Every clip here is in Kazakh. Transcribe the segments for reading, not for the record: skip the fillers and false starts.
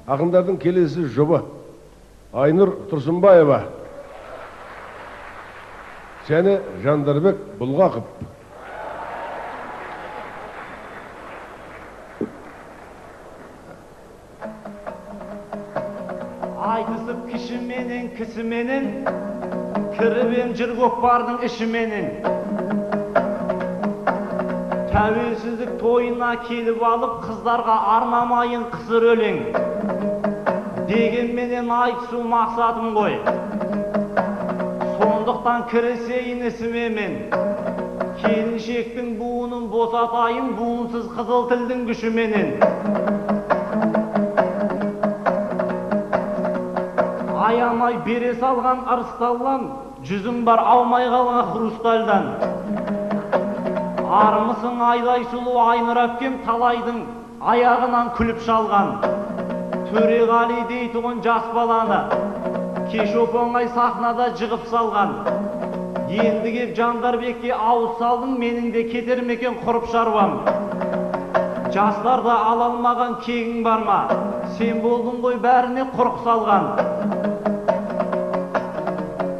Ақындардың келесі жұбы Айнұр Тұрсынбаева және Жандарбек Бұлғақов. Айтысып кішіменен, кісіменен, кіріп ем жыр көкпардың ішіменен. Тәуелсіздік тойына келіп алып, қыздарға арнамайын қысыр өлең. Дегенменен айтысу мақсатым ғой. Сондықтан кірісейін ісіме мен. Келіншектің буынын босатайын, буынсыз қызыл тілдің күшіменен. Аямай бере салған ырысталлан, жүзің бар аумай қалған хрустальдан. Армысың айдай сұлу Айнұр әпкем, талайдың аяғынан күліп шалған. Төреғали дейтұғын жас баланы кеш оп-оңай сахнада жығып салған. Енді кеп Жандарбекке ауыз салдың, менің де кетер ме екен құрып шаруам. Жастарда ала алмаған кегің бар ма? Сен болдың ғой бәріне құрық салған.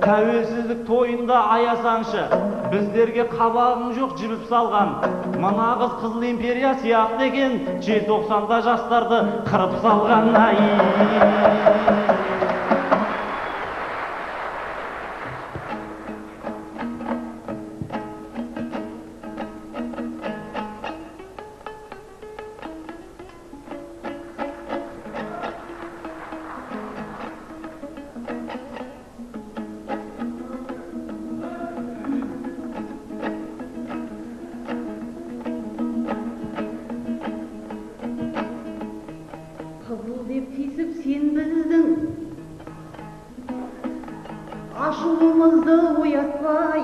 Тәуелсіздік тойында аясаңшы, біздерге қабағың жоқ жібіп салған. Мына қыз Қызыл империя сияқты екен, желтоқсанда жастарды қырып салған. Ай! Ашуымызды оятпай,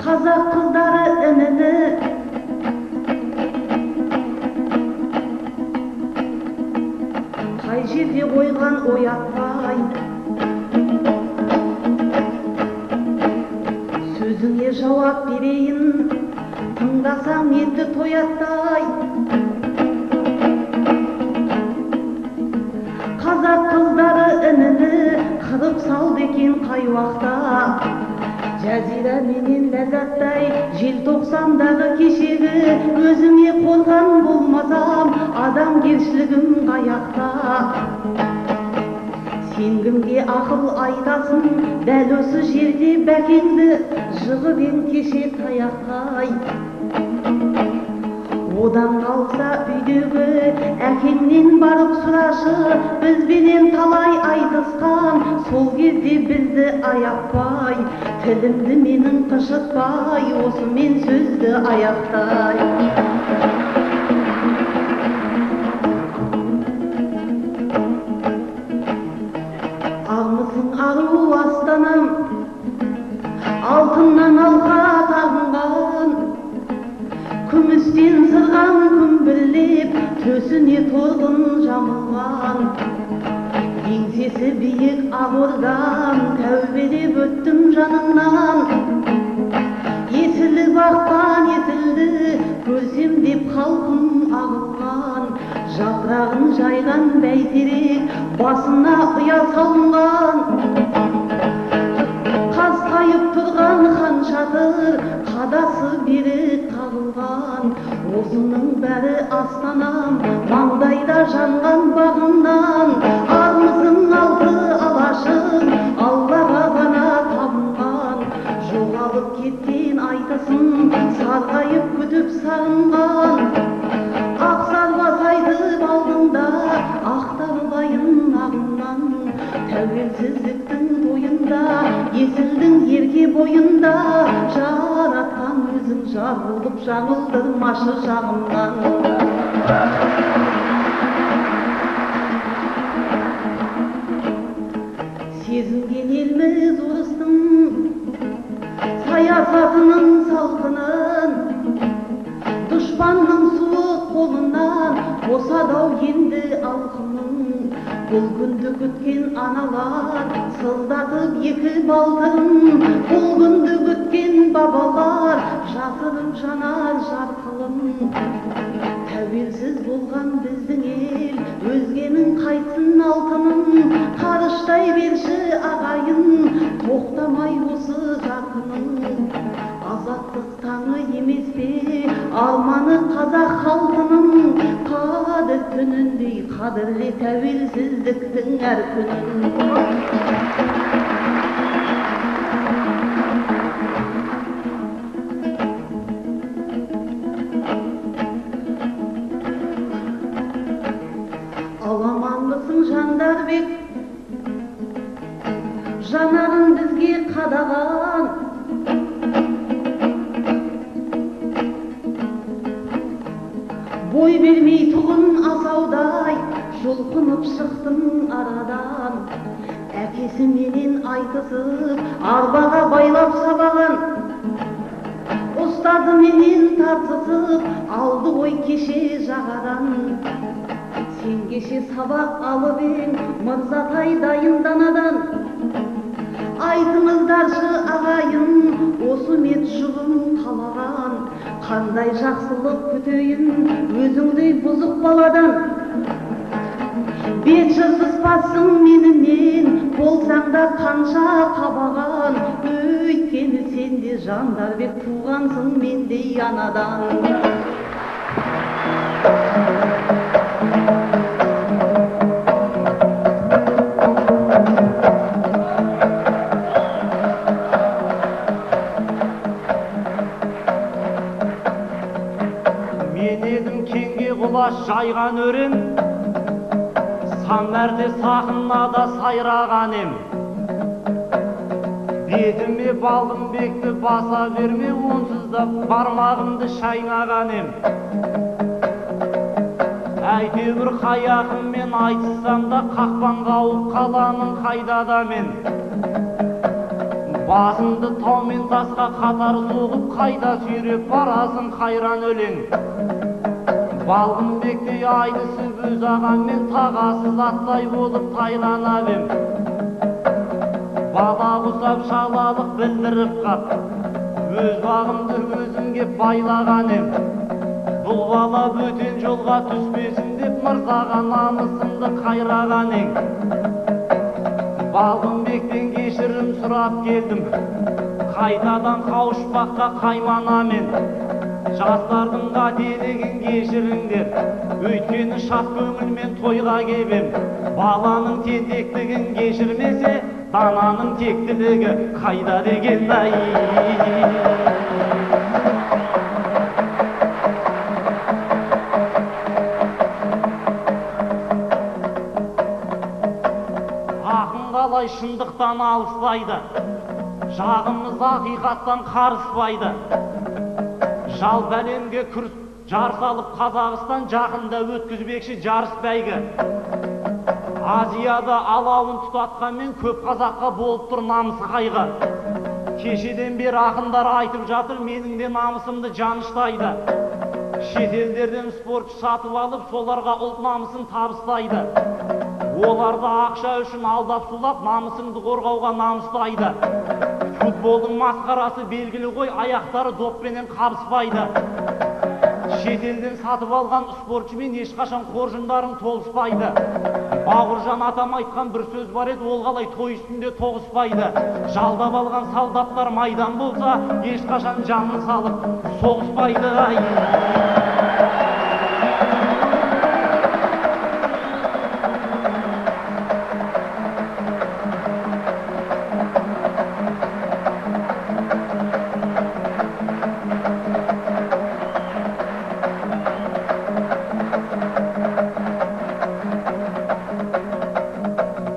қазақ қыздары ініні қай жерде қойған оятпай. Сөзіңе жауап берейін, тыңдасаң енді тояттай. Қазақ қыздары ініні қырып салды екен қай уақта. Жазира менен ләззаттай желтоқсандағы кешегі, өзіңе қорған болмасам, адамгершілігім қаяқта. Сен кімге ақыл айтасың, дәл осы жерде бәкеңді жығып ең кеше таяқтай. Одан қалса үйдегі әкеңнен барып сұрашы, бізбенен талай айтысқан, сол кезде бізді аяппай. Тілімді менің қышытпай, осымен сөзді аяқтай. Армысың ару астанам, алтыннан алқа тағынған, күмістен сырған күмбірлеп, төсіне торғын жамылған. Еңсесі биік ақ ордам, тәубелеп өттім жаныңнан. Есіліп аққан Есілді көрсем деп халқым ағылған. Жапырағын жайған бәйтерек, басына ұя салынған. Қасқайып тұрған хан шатыр, қадасы берік қағылған. Осының бәрі астанам, маңдайда жанған бағыңнан. Армысың алты алашым, Аллаға ғана табынған. Жоғалып кеткен айтысын, сарғайып күтіп сағынған. Ақ сарбаз айтып алдыңда, ақтарылайын ағыңнан. Тәуелсіздіктің тойында, Есілдің ерке бойында, жаратқан өзің жар болып жаңылдырмашы жағымнан. Сезінген елміз орыстың саясатының салқынын, дұшпанның суық қолынан босады-ау енді алқымың. Бұл күнді күткен аналар сылдатып екі балтырын, бұл күнді күткен бабалар жасырып жанар жарқылын. Ұстай берші ағайын, тоқтамай осы жарқының. Азаттық таңы емес пе, арманы қазақ халқының. Қадір түніндей қадірле тәуелсіздіктің әр күнін. Аламанбысың, Жандарбек, жанарын бізге қадаған. Бой бермей тұғын асаудай, жұлқынып шықтың арадан. Әкесі менен айтысып, арбаға байлап сабаған. Ұстазы менен тартысып, алды ғой кеше жағадан. Сен кеше сабақ алып ең, Мырзатай дайын данадан. Айтыңыздаршы ағайын, осы мет жұбым қалаған. Қандай жақсылық күтейін, өзіңдей бұзық баладан. Бет жыртыспассың менімен, болсаң да қанша қабаған. Өйткені сен де, Жандарбек, туғансың мендей анадан. Мен едім кеңге құлаш жайған өрен, сан мәрте сахнада сайраған ем. Бетіме Балғынбекті баса берме, онсыз да бармағымды шайнаған ем. Әйтеуір қай ақынмен айтыссам да қақпанға ауып қаламын қайда да мен. Басымды тау мен тасқа қатар соғып, қайда сүйреп барасың қайран өлең. Балғынбектей айтысып өз ағаммен тағасыз аттай болып тайланап ем. Бала құсап шалалық білдіріп қап, өз бағымды өзім кеп байлаған ем. Бұл бала бөтен жолға түспесін деп мырзаға намысымды қайраған ең. Балғынбектен кешірім сұрап келдім, қайтадан қауышпаққа қайманамен. Жастардың қателігін кешіріңдер, өйткені шат көңілмен тойға кеп ем. Баланың тентектігін кешірмесе, дананың тектілігі қайда деген ай. Ақын қалай шындықтан алыстайды, жағымыз ақиқаттан қарыспайды. Жалпы әлемге күрс жар салып Қазақстан жақында өткізбекші жарыс бәйгі. Азияда алауын тұтатқанмен көп қазаққа болып тұр намыс қайғы. Кешеден бері ақындар айтып жатыр, менің де намысымды жаныштайды. Шетелдерден спортшы сатып алып, соларға ұлт намысын табыстайды. Оларды ақша үшін алдап сулап, намысыңды қорғауға намыстайды. Футболдың масқарасы белгілі ғой, аяқтары доппенен қабыспайды. Шетелден сатып алған спортшымен ешқашан қоржындарың толыспайды. Бауыржан атам айтқан бір сөз бар еді, ол қалай той үстінде тоғыспайды. Жалдап алған солдаттар майдан болса, ешқашан жанын салып соғыспайды. Ай.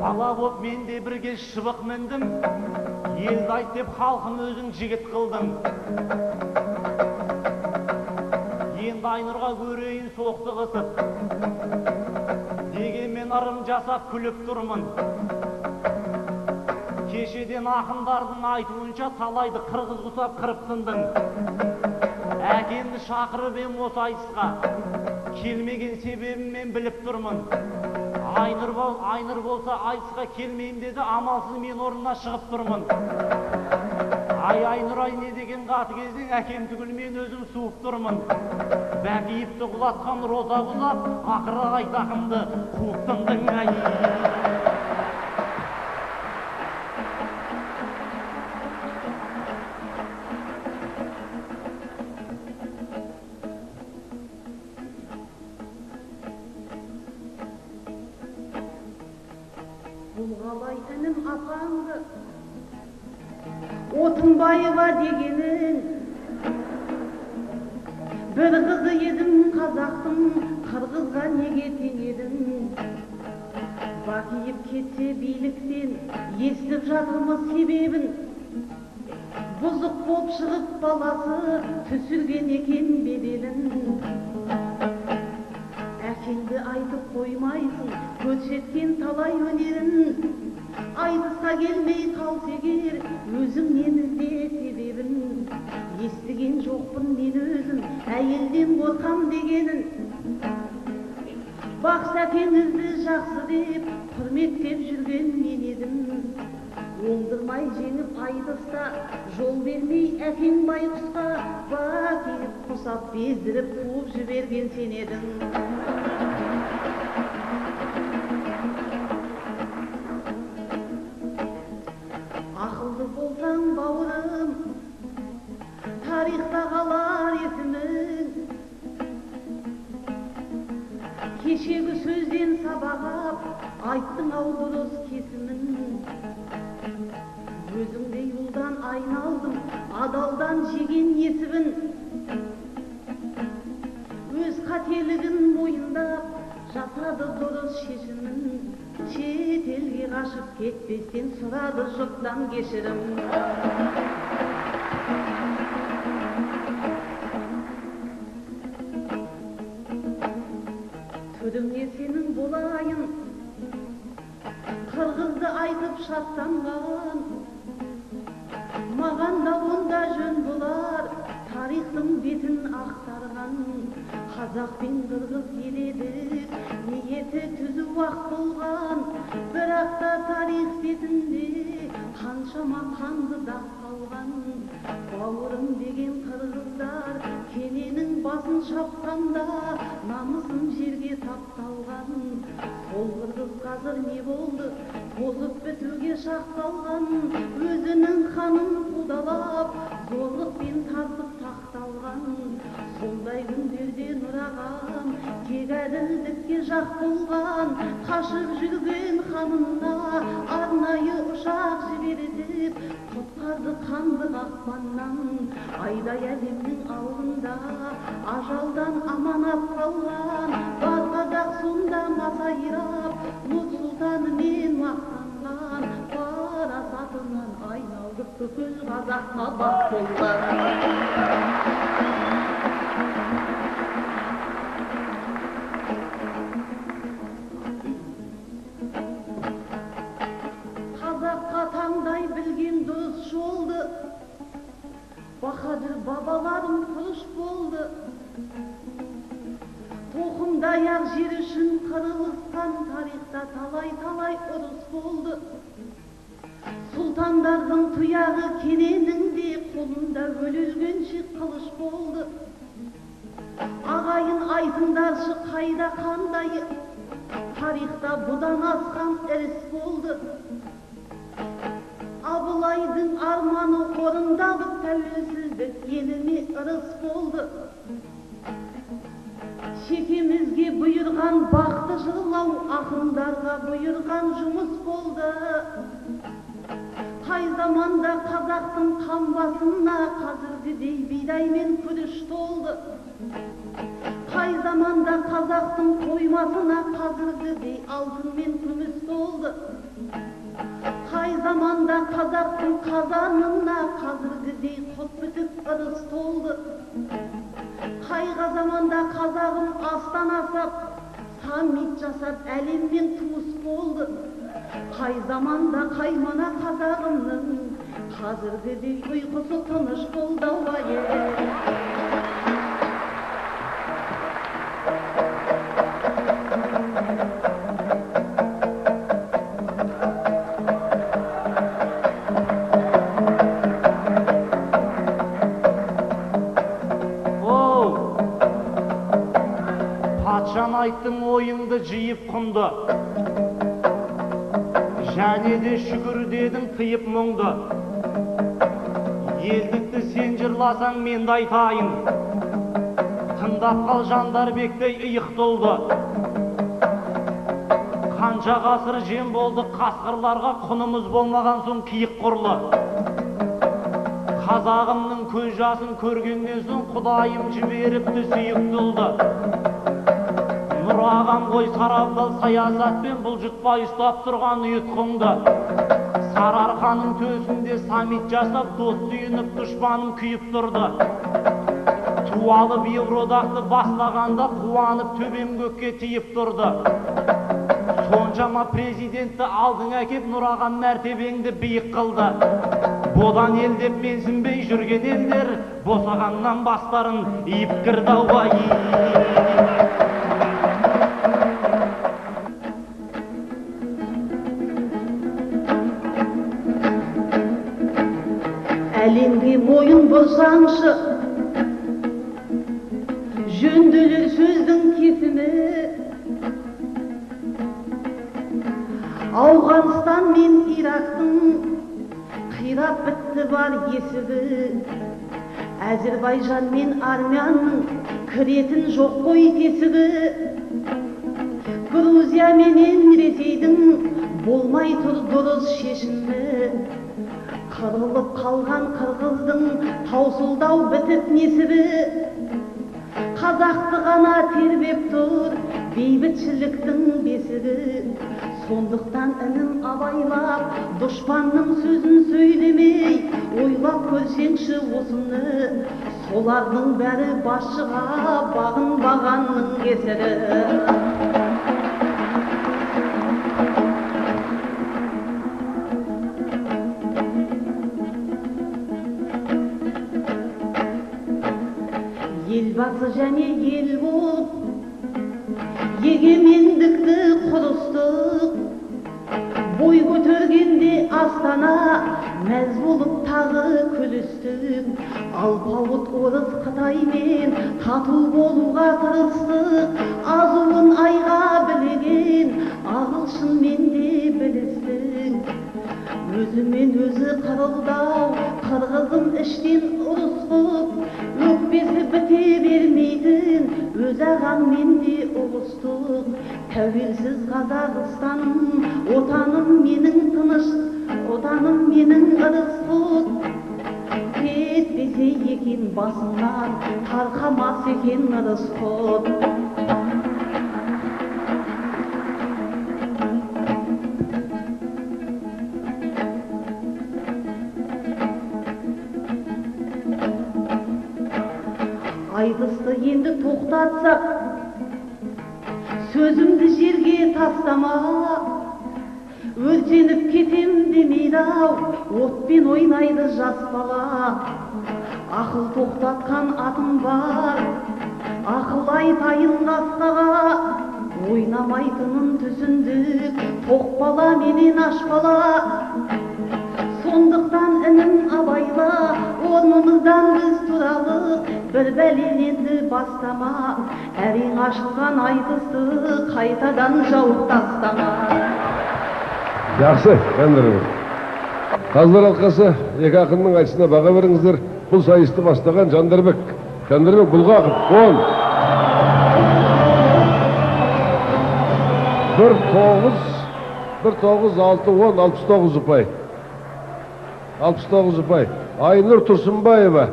Бала боп мен де бірге шыбық міндім, елді айт деп халқым өзің жігіт қылдың. Енді Айнұрға көрейін соқтығысып, дегенмен ырым жасап күліп тұрмын. Кешеден ақындардың айтуынша талайды қырғыз құсап қырып тындың. Әкемді шақырып ем осы айтысқа, келмеген себебін мен біліп тұрмын. Айнұр болса айтысқа келмеймін деді, амалсыз мен орнына шығып тұрмын. Ай Айнұр ай, не деген қатыгезден, әкем түгіл мен өзім суып тұрмын. Бәкиевті құлатқан роза құлап, ақыры айтақымды қуып тындың ай. едім апаңды, Отынбаева дегенің. Бір қызы едім қазақтың, қырғызға неге теңедің? Бакиев кетсе биліктен, естіп жатырмыз себебін. Бұзық боп шығып баласы, түсірген екен беделін. Әкеңді айтып қоймайсың, көрсеткен талай өнерін. Айтысқа келмей қалса егер, өзіңнен ізде себебін. Естіген жоқпын мен өзім, әйелден қорқам дегенін. Бақсы әкеңізді жақсы деп, құрметтеп жүрген мен едім. Оңдырмай жеңіп айтыста, жол бермей әкең байқұсқа, Бакиев құсап бездіріп қуып жіберген сен едің. Ақылды болсаң бауырым, тарихта қалар есімің. Кешегі сөзден сабақ ап, айттың ау дұрыс кесімін. Өзіңдей ұлдан айналдым, адалдан жеген несібін. Өз қателігін мойындап, жасады дұрыс шешімін. Шетелге қашып кетпестен сұрады жұрттан кешірім. Түріңе сенің болайын, қырғызды айтып шаттанған. Маған да онда жөн болар, тарихтың бетін ақтарған. Қазақ пен қырғыз ел едік, ниеті түзу ақ болған. Бірақ та тарих бетінде қаншама қанды дақ қалған. Бауырым деген қырғыздар кененің басын шапқанда, намысын жерге тапталған. Сол қырғыз қазір не болды, тозып бітуге шақ қалған. Өзінің ханын қудалап, зорлықпен тартып тақталған. Сондай күндерде Нұрағам тек әділдікке жақ болған. Қашып жүрген ханына арнайы ұшақ жібертіп, құтқарды қанды қақпаннан. Айдай әлемнің алдында ажалдан аманат қалған. Бар қазақ сонда масайрап, Нұрсұлтанымен мақтанған. Парасатынан айналдық бүкіл қазаққа бақ болған. Қазаққа таңдай білген дұрыс жолды, Баһадүр бабаларым құрыш болды. Тоқымдай ақ жер үшін қырылысқан, тарихта талай-талай ұрыс болды. Сұлтандардың тұяғы кененің де қолында өле-өлгенше қылыш болды. Ағайын айтыңдаршы қайда қандай, тарихта бұдан асқан іріс болды. Абылайдың арманы орындалып, тәуелсіздік еліме ырыс болды. Шекемізге бұйырған бақты жырлау, ақындарға бұйырған жұмыс болды. Қай заманда қазақтың қамбасына қазіргідей бидай мен күріш толды. Қай заманда қазақтың қоймасына қазіргідей алтын мен күміс толды. Қай заманда қазақтың қазанына қазіргідей құт бітік ырыс толды. Қай заманда қазағым астан асап, саммит жасап әлеммен туыс болды. Қай заманда қаймана қазағымның қазіргідей ұйқысы тыныш болды ау. Патшаны айттың ойыңды жиып құнды, және де шүкір дедің тыйып мұңды. Елдікті сен жырласаң мен де айтайын, тыңдап қал Жандарбектей иық толды. Қан Қанша ғасыр жем болды қасқырларға, құнымыз болмаған соң киік құрлы. Қазағымның көз жасын көргеннен соң Құдайым жіберіпті сүйікті ұлды. Нұр ағам ғой сарабдал саясатпен бұлжытпай ұстап тұрған ұйытқыңды. Сарыарқаның төсінде саммит жасап, дос сүйініп дұшпаным күйіп тұрды. Ту алып Евродақты бастағанда қуанып төбем көкке тиіп тұрды. Соншама президентті алдың әкеп, Нұр ағам мәртебеңді биік қылды. Бодан ел деп менсінбей жүрген елдер босағаннан бастарын иіп кірді ауа. Әлемге мойын бұрсаңшы, жөнделер сөздің кесімі. Ауғанстан мен Ирактың қирап бітті бар есігі. Әзербайжан мен армянның кіретін жоқ қой тесігі. Грузия менен Ресейдің болмай тұр дұрыс шешімі. Қырылып қалған қырғыздың таусылдау бітіп несібі. Қазақты ғана тербеп тұр бейбітшіліктің бесігі. Сондықтан інім абайлап, дұшпанның сөзін сөйлемей, ойлап көрсеңші осыны, солардың бәрі басшыға бағынбағанның кесірі. Елбасы және ел болып, егемендікті құрыстық. Бой көтергенде Астана, мәз болып тағы күлістік. Алпауыт орыс Қытаймен тату болуға тырыстық. Азуын айға білеген ағылшынмен де білістік. Өзімен өзі қырылдау, қырғызым іштен ұрысқып, өкпесі біте бермейтін өз ағаңмен де ұғыстық. Тәуелсіз Қазақстаным, отаным менің тыныш, отаным менің ырыс-құт. Кетпесе екен басыңнан, тарқамас екен ырыс-құт. Айтысты енді тоқтатсақ, сөзімді жерге тастама. Өртеніп кетем демейді-ау, отпен ойнайды жас бала. Ақыл тоқтатқан атым бар, ақыл айтайын қасқаға. Ойнамайтынын түсіндік, тоқ бала менен аш бала. Сондықтан інім абайла, орнымыздан біз тұралық, бір бәлеленді бастама. Әрең ашылған айтысты қайтадан жауып тастама. Жақсы, Жандарбек. Қазылар алқасы екі ақынның айтысына баға беріңіздер. Бұл сайысты бастаған Жандарбек. Жандарбек Бұлғақов, 10. 1, 9, 1, 9, 6, 10, 69 ұпай. 69 ұпай. Айнұр Тұрсынбаева.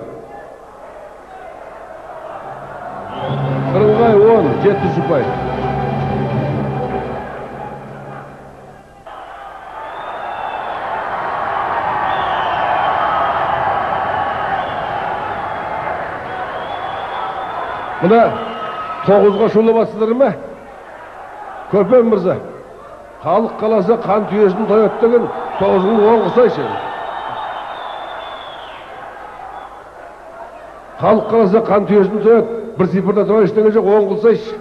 Қырыңғай 10, 70 ұпай. Мына 9-ға шулап атсыздар ма? Көпен мырза, халық қаласа қан түйесін тояды деген 9-ың 10 қылсайшы. Халық қаласа қан түйесін тояды, бір цифрда тұра ештеңе жоқ, 10 қылсайшы.